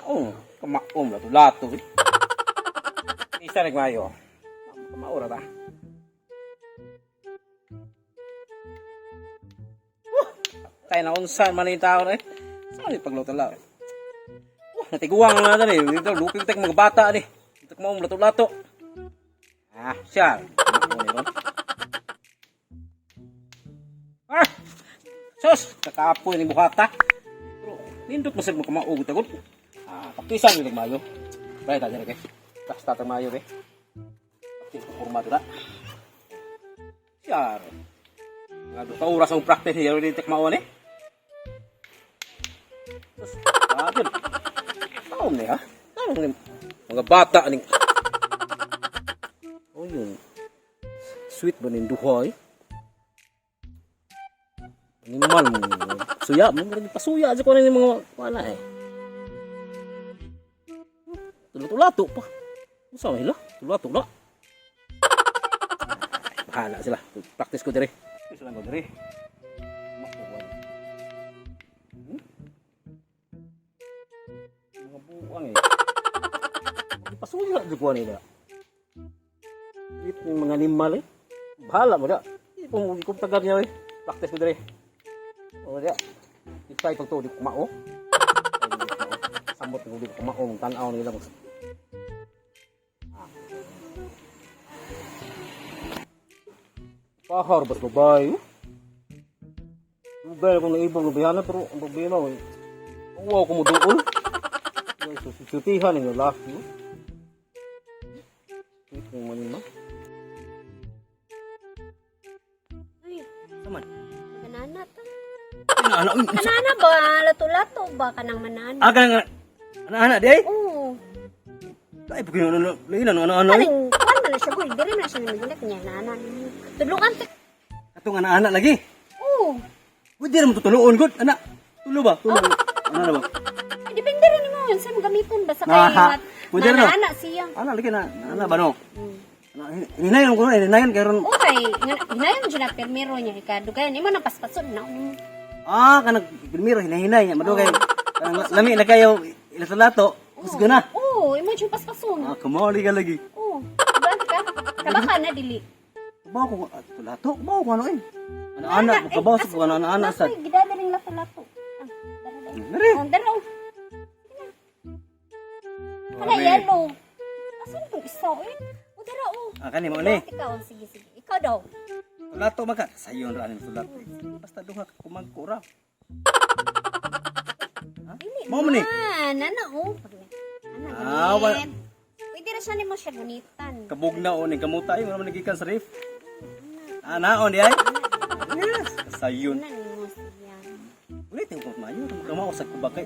Maong, kamaong lato-lato eh. Isa nagmayo. Kamao ra ba? Kaya na unsa man yung tao na eh. Saan yung pagluto lang? Natiguang na natin eh. Dito, lupig tayo mga bata ni. Dito mo lato-lato. Ah, siya. Ano ni ron? Ah! Sus! Kakapoy ni buhata. Pero, nindot mo sa mga kamaog tagod. Ah, paktisan ni mayo. Bay ta dere kay. Tas tatang mayo be. Paktis ko kurma ta. Siya. Nga duha ka oras ang practice niya dito mao ni. Sus, grabe. Taon ni ha? Taon ni mga bata aning. Oh yun. Sweet ba ning duha eh? Animal mo. Suya mo, murag pasuya sa kuno ni mga wala eh. Tulato pa. Unsa man sila? Tulato na. Ay, bahala sila. Practice ko dire. Practice lang ko dire. Makuha. Mga buwang eh. Pasuya jud ko nila. Ito yung mga animal eh. Bahala mo da. Kung kung tagar niya eh. Practice ko dire. O da. Itay pag to di ko kumao. Ay, di ko kumao. Samot ko di ko kumao tanaw nila mo. Pahar bas babae. Dugay akong naibang lubayana pero ang problema eh. Wow ko mo doon. So, susutihan yung lalaki. Oh. Sweet mo man ma. Ay, Saman. kanana ta. Ana ana. Kanana ba? Lato-lato ba kanang manana? Ah, kanang ana ana di ay. Oo. Ay pag ano lain ano ana ana. Kaning kuan man na siya gud, diri man na siya namagulat niya nana. Tudlokan ta. Katong ana ana lagi. Oo. Pwede ra mo tutuluon gud ana. Tulo ba? Tulo. Ana na ba? Ay, depende rin mo unsa mo gamiton basta kay Aha. Pwede rin, no? manana siya. Ana lagi na ana ba no? Ana hinayon ko na hinayon kay ron. Okay, nga hinayon jud na permiro niya ikadugayan imo na paspasod na. Ah, kanang primero hinahinay niya madugay. Kanang lami na kayo ilatulato. Kusgo na. Oo, imo jud paspason. Ah, kamali ka lagi. Oo. Dugan ka. Kabaka na dili. Kabaw ko ah, tulato, kabaw ko ano eh. Ana ana, kabaw sa ko ana ana sad. Nasa gidada ring lato-lato. Ah, dara dara. Dere. Oh, dara. Oh. Kana yellow. Asan itong isa eh? O dara oh. Ah, kani mo ni. Ikaw, sige sige. Ikaw daw. Tulato man ka. Sayon ra ani tulato. Basta duha ka kumangko ra. Dili Mao man ni. man. Ana oh. Ana Ah, wala. ganit. Pwede ra siya nimo siya gunitan. Kabugna o ning kamuta ay wala man nagikan sa ref. Ana on di ay. Yes, sayon. Ana nimo siya. Ulit ko mayo, kamao sa kubakay.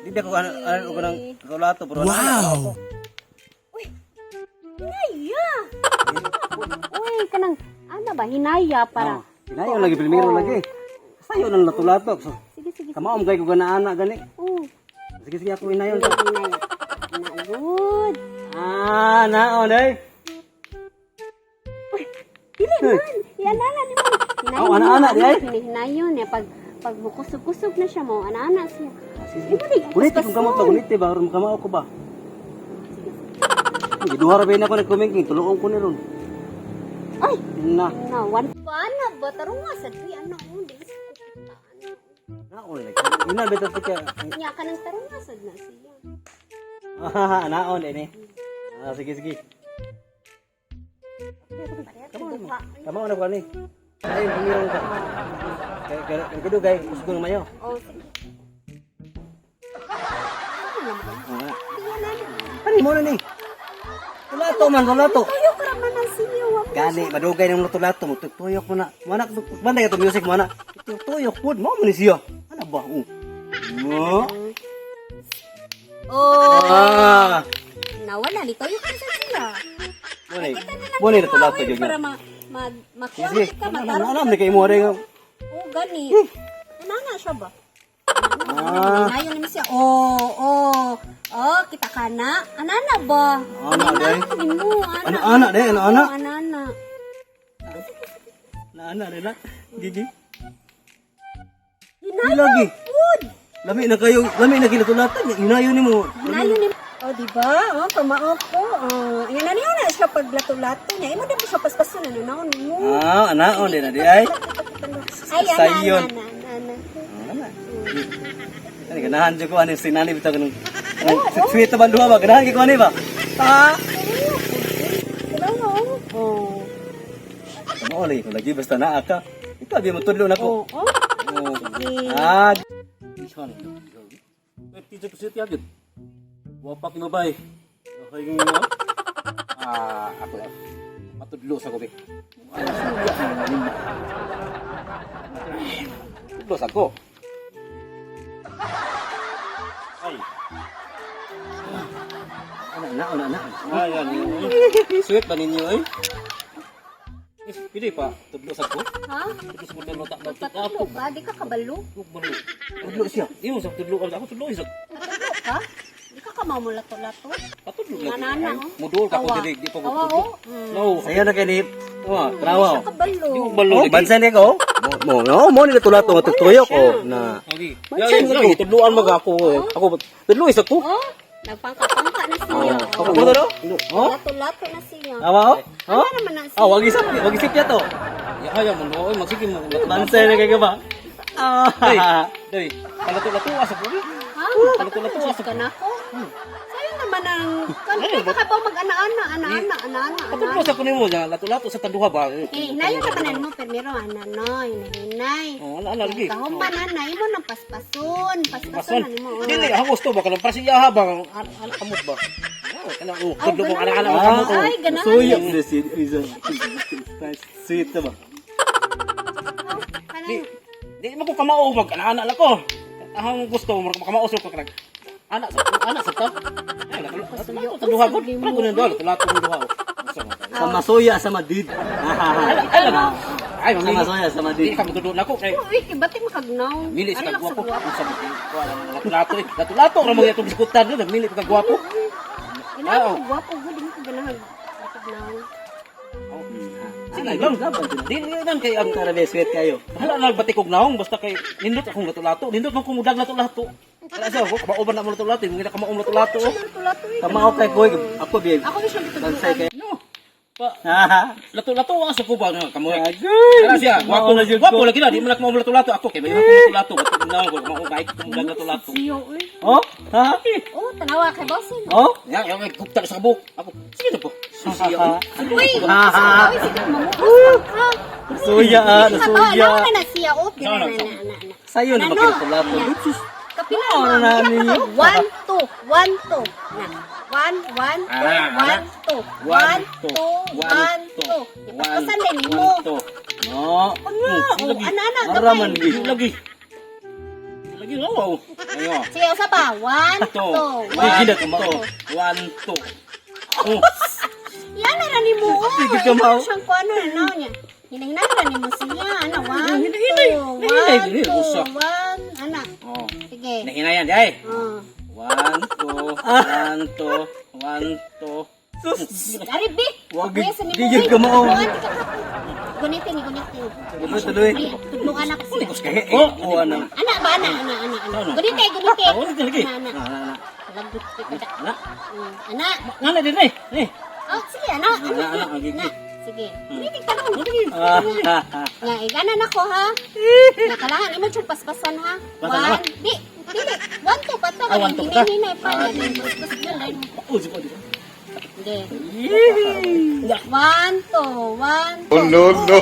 Di ba ko ano ano ko nang tulato pero wow. Uy. Hinaya. Uy, kanang ana ba hinaya para. Hinayon lagi primero lagi. Sayon ang latulato. So, Sige sige. kamaom kay ko gana ana gani. Oh. Sige sige ako hinayon. Hinaya. Ana good. Ah, naon ay. Uy, dili man. Yan ana nimo. Hinayon. Oh, ana-ana, di ay? Hinayon niya pag pag mukusog-kusog na siya mo, ana-ana siya. Sige. Imo di, Ulit kung kamot ba ulit ba aron kamao ko ba. Sige, duha ra ba na ako nagkumingking, tuluon ko ni ron. Ay, Na. na one pa na ba tarong nga sad kuy ana oh, di sa ko kita ana. Naon lagi. Ina beto ka. Nya kanang tarong nga sad na siya. Ah, naon ini. Ah, sige sige. Duha. Kamao na ko ani. Ay, bumirong ka. Kay kay kay kudugay, kusgo na mayo. Oh, sige. Ah. Di ana na. Ani mo na ni. Tulato man, tulato. Tuyo ka ra man ang siya wa mo. Gani, madugay ng tulato mo. Tuyok mo na. Mana, banda ka to music mo na. Tuyok po, mo man ni siya. Ano ba? Oh. Mo. Oh, Ah. nawala ni tuyo ka sa siya. Mo ni. Mo ni tulato gyud. Para ma ma makuha Sige, ka ano matarong. alam ni kay mo rin. Oh, gani. Ana na siya ba? Ah. Hinayon naman siya. Oh, oh. Oh, kita ka na. Ana na ba? Ana, day. Nimo, ana. Ana, ana, day, ana, ana. Oh, ana na. Na ana na. Gigi. Hinayon. Lagi. Food. Lami na kayo, lami na kinatulatan. Inayon nimo. Hinayon ni. Oh, di ba? Oh, pamao ko. Oh, yan na niyo na siya paglato-lato niya. Imo din siya paspason ano naon mo. Ah, anaon din na di ay. Ay, ana, Sayon. ana, ana, ana. Ani ganahan jud ko ani sinani bitaw kanang sweet ba duha ba ganahan kay ko ani ba? Ah. Diba, no? Oh. Mao lagi ko lagi basta naa ka. Ikaw di mo tudlo nako. Oh, oh. Oh. Sige. Ah. Teacher ko siya gyud. Wa pa kinubay. Okay nga. Ah, ako lang. Matudlo sa gabi. Tudlo sa ko. Ay. Ana na, ana na. Ay, ano. Sweet ba ninyo eh? Eh, pili pa, tudlo sa ko. Ha? Tudlo sa ko na ta. Patudlo ka? Di ka kabalo? Tudlo siya. Imo sa tudlo ako tudlo isa. Patudlo ka? Di ka kamaw mo lato-lato? Patudlo lagi. Ana, oh. Mudol ka ko Awa. diri di pa ko Awa, tudlo. oh. No, saya na kay ni. Wa, trawa. Di siya kabalo. Di ko balo. Oh, bansa ni ko. Mo no, mo ni tulato nga tutuyok oh na. Bansa ni ko. Tudloan mag ako. Eh. Ako tudlo isa ko. Oh, nagpangka-pangka na siya. Ako ko to. Oh? Lato-lato na siya. Awa oh. Oh? Ano naman na siya? Ah, wag isip, wag isip ya to. Ya ya mo no, oy magsige mo. Bansa na kay ka ba? Ah. Day, palato-lato asa ko. Ha? Patudlo ka na ako? Sayo naman ang... Kan ka ba mag-ana-ana, ana-ana, ana-ana, Patudlo ana. sa ko nimo, lato-lato sa tanduha ba. Eh, hinayon naman mo, permiro, ana, no, hinahinay. Oh, ala ala lagi. Kahuman, ana, imo nang paspason. Paspason Pason. na nimo. Oh. Dili ako gusto ba kanang para siya ha ba ana kamot ba. Kana oh, tudlo mo ana ana kamot. Ay, ganahan. Suya si isa. Sweet ba. Kanang, Di mo ko kamao mag ana ana lang ko. Ahang gusto mo kamao sa ko kanang ana sa ta. Ay, lato sa duha ko. Para ko nang duha, lato ng duha. Sa masuya sa Madrid. Ay, Sa mamili. masuya sa Di Madrid. ka matudo nako kay uy, kibati makagnaw. mili sa Ari lang kagwapo. gwapo. Sa lato lato eh. Lato lato ra mga itong biskutan doon, mili ka gwapo. Ganahan ko gwapo, gud, di mo ko ganahan. Makagnaw. Sige lang. Di lang kay ang Tara be sweet kayo. Bahala na nagbatikog naong basta kay nindot akong lato-lato, nindot man kong mudag lato-lato. Wala siya, ako kamao ba na mo lato-lato, yung mga kamaong lato-lato. Oh. Lato-lato, eh. Kamao kay koy ako be. Ako ni siyang Bansay gitudloan. kay. No. Pa lato-lato asa ko ba nga kamo. Agoy. Wala siya, gwapo Mao na jud gwapo ko. lagi na di man ako maong lato-lato ako kay may mga lato-lato, batikog naong ko kamao kahit kung mudag lato-lato. Siyo, uy. Oh? Ha? Oh, tanawa kay bossing. Oh? Ya, ya may gupta sa kabuk. Ako, sige na po. Susiya. Uy, uy, sige, mamukas ka. Suya ah, Nasuya. nasuya. Ano na siya, oh, na, na, na, na. Sayo na Ano? makitulato. Kapila Ano na, na na ninyo? 1, 2, 1, 2. Na. 1, 1, 2, Ah, 1, 2. 1, 2, 1, 2. Ipaspasan din mo. No. Nga, oh, ana, ana, Ara man gamay. gi. Lagi. Lagi oh. Ayo. Sige, usa pa. 1, 2, 2. Lagi na 1, kamao. 2. 1 2. Oh. Yan na ni mo. Oh. Sige, kamaw. Ikaw siyang kuano na no niya. Hinahinay ra ni mo siya. Ana, 1, Hinahinay. 2, Hinahinay, 1, dili, usa. 2, 1. Ana. Oh. Sige. Nahinayan di ay. Oh. 1 2 1 2 1 2. Sus. Ari, bi. Wag, Kuya, sa nimo, di gyud uy. kamao. Tudluan, di ka ka. Gunitin, gunitin. Tuloy tuloy. Tudluan ako siya. Oh, oh ana. Ana ba, ana, ana, ana, ana. Gunite, gunite. Oh, gunite lagi. Ana, ana. Ana. Lagot ka ka. Ana. Ana. Ngana din eh. Eh. Oh, sige, ana. Ana, Ana, ana, ana. agi. Sige. Gunite ka naman. Ah. Nga, igana na ko, ha? Nakalahan, imo siyang paspasan, ha? Pasan na ba? One, di, dili. 1, 2, pata. Ah, 1, 2 ka. Hinay-hinay pa. Paspas na, dahil. Oh, sige, sige. Sige. 1, 2, 1, Oh, no, no.